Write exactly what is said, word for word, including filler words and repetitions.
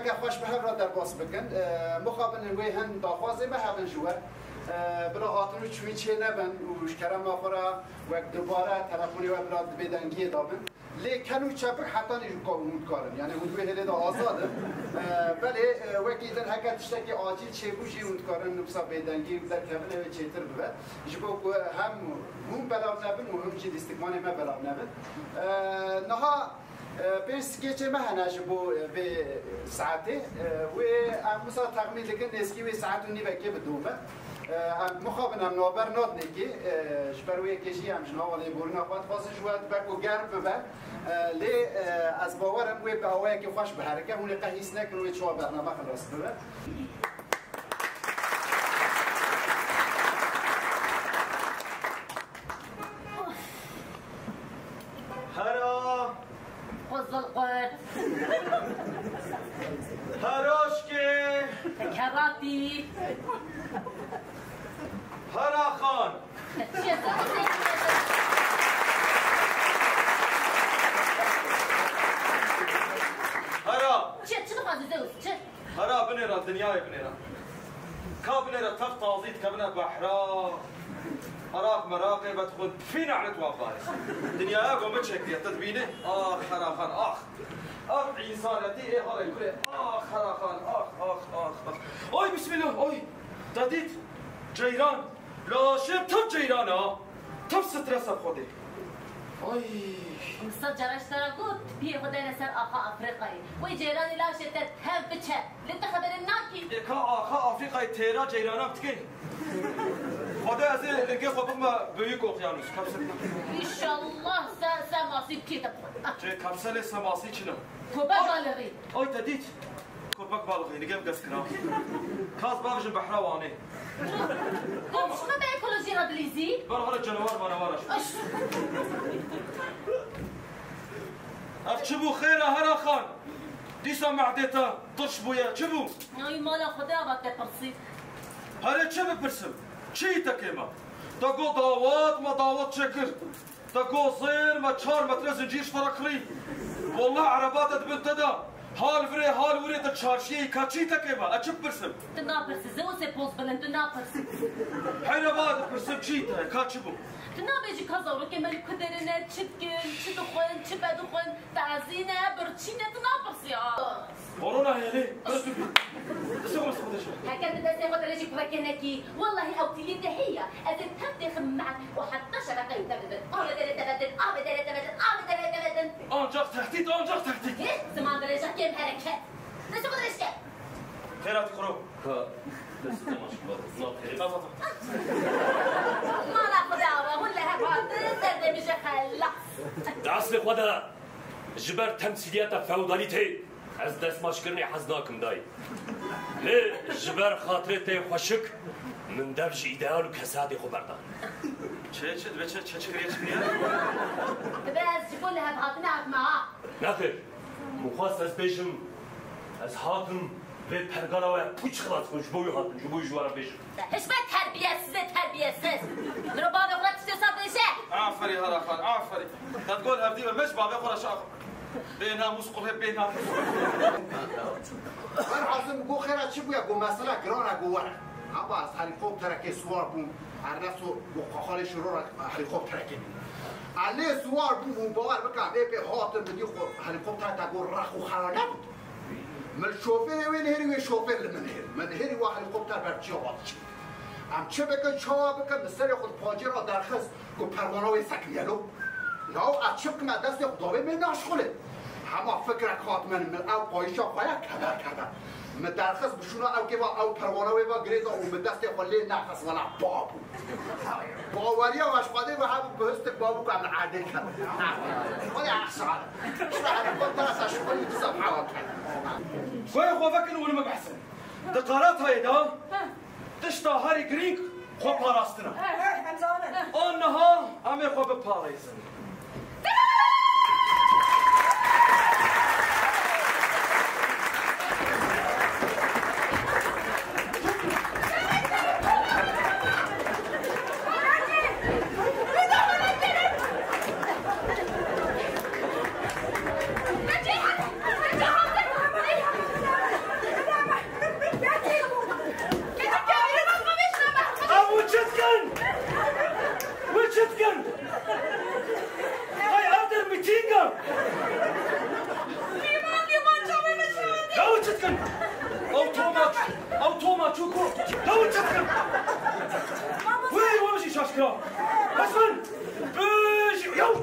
Xweş bi hev re derbas bikin. E, mixabin wê hin daxwazê me hebin ji we. E, bila hatin û çûyîn çê nebin û ji kerema xwe re wek dubare telefonê we bila di bêdengiyê de bin. Lê ken û çepik hetanî ji ka-, hûn dikarin. Yani hûn di wê hêlê de azad in. E, belê, e, wekî din heke tiştekî acîl çêbû jî hûn dikarin wisa bêdengî derkevin ew ê çêtir bibe. Ji bo ku hem hûn belav nebin û hûn jî lîstikvanê me belav nebin. E, niha E, pênc skêçê me hene ji bo, e, vê saetê. E, wê em wisa texmîn dikin nêzkî wê saet û nîvekê bidome. E, em mixabin em navber nadinê kê. E, ji ber wê yekê jî em ji nava lêborîna xwe dixwazin ji we dibe ku germ bibe. E, lê, e, ez bawer im wê bi awayekî xweş biherike. Hûn ê qe hîs nekin wê çawa bername xilas bibe. Hera! Quzulqurt. Heroşkê! Keratî. Hera Xan! Çi ye, Hera! Çi, çi dixwazî Zeus, çi? Hera binêre, dinyayê binêre. Ka binêre tev tazî dikevine behra. Araq meraqê vedixwin, tfî ne'let wan barê. Dinyaya go min çektiye, tu dibînî? Ax, Hera Xan, ax. Ax, însanetî ê halê kurê. Ax, Hera Xan, ax, ax, ax, ax. Oy, bismillah, oy. Te dît? Ceyran. Laşê tev ceyran a. Tev stresa Xwedê. Ay. Min sed cara ji te re got, piyê xwe dene ser axa Afrîkayê. Wê ceyranê laşê te tev biçe. Lê tu xeberê nakî. Ê ka axa Afrîkayê têra ceyranan dikê. Xwedê ez ê lingê xwe bikime Büyük Okyanus. Kapsel. Înşallah se, se masî bikê te. Çê kapselê se masî çin e. Köpek balığı. Ay te dît. Köpek balığı, nigem gez kira. Kaz bavêjin behra Wanê. Komşumu be ekolojî re dilîzî. Ber xwe re canavar manawar e. Aş. Ev çi bû xêr e Hera Xan? Dîsa mehdê te tirş bûye. Çi bû? Ay mala Xwedê ava te pirsî. Here çi bipirsim? Çi yî te kêm e? Te got dawet, me dawet çêkir. Te got zêr, me çar metre zincîr ji te re kirî. Wallah ereba te di bin te de. Hal virê, hal wirê te çarşiyê yî, ka çi yî te kêm e? Ez çi bipirsim? Tu napirsî, Zeusê poz bilind, tu napirsî. Heyre va dipirsim çi yî te, ka çi bû? Tu nabêjî ka zarokê me li ku derê ne, çi dikin, çi dixwin, çi vedixwin, tazî ne, birçî ne, tu napirsî ha. Korona heye lê, bira tu. Destê xwe, destê xwe de jî. Heke tu destê xwe dirêjî kurekê nekî, wellahî ew tîlê te heye. Ez ê tev têxim me û heta şeveqeyê te bidin. Avê derê te vedin, avê derê te vedin, avê derê te vedin. Ancak tehdit, ancak tehdit. Hê, ziman dirêja kêm hereket. Destê xwe dirêj ke. Xêratî kuro. Ka, destê te maşallah. Navê. Mala Xwedê ava, hûn li hev hatin, derdê min jî xelas. Di eslê xwe de ji ber temsîliyeta feodalîtê ez destmaçkirinê hez nakim dayê. Lê ji ber xatirê te xweşik min dev ji îdeal û kesayetê xwe berda. Çi, çi, dibe çi, çi, çi kiriye, çi kiriye? Dibe ez ji bo li hev hatina hatime ha. Nexêr. Min xwest ez bêjim, ez hatim vê pergala we pûç xilas bim, ji bo wî hatim, ji bo wî ji we re bêjim. Hişme terbiyesizê terbiyesiz. Mirov bavê xwe re tiştê wisa bêje. Aferî Hera Xan, aferî. Te digot hevdî be, me ji bavê xwe re şax. Bênamûs qulê bênamûs. Ben Azim go xêra çi bûye, go mesela giran e, go were. Ama ez helîkopterekê siwar bûm, Ernesto go xalê şiro re helîkopterekê bû. Ez lê siwar bûm û bawer bike, vê pê hatin bidî xwe helîkoptereke go rex û xera nebû. Min şofêrê wê nihêrî, wê şofêr li min nihêrî. Min nihêrî wa helîkopter ber çiya wa diçî. Em çi bikin, çawa bikin, min serê xwe di pacê re derxist ku perwana wê sekiniye lo. Yaw ez çi bikim, ez destê xwe davê me naşixulê. Hema fikrek hat min, min ew qayîşa xwe ya keder kerde. Min derxist bi şûna ew kêva, ew perwana wê va girê da û min destê xwe lê nexist, wela ba bû. Baweriya we ji Xwedê ve hebû ku histik ba bû ku em li erdê dikevin. Xwedê eqsar. Şura helîkoptera ser şixulî dîsa hewa ket. Goyê xwe vekin û li min behsin. Di Qaratayê de tişta herî girîng xwe parastin e. An niha em ê xwe biparêzin. Ew Toma, ew Toma çû ku. Lewin çi dikin? Wê we jî şaş kira. Bes min. Bijî, yew.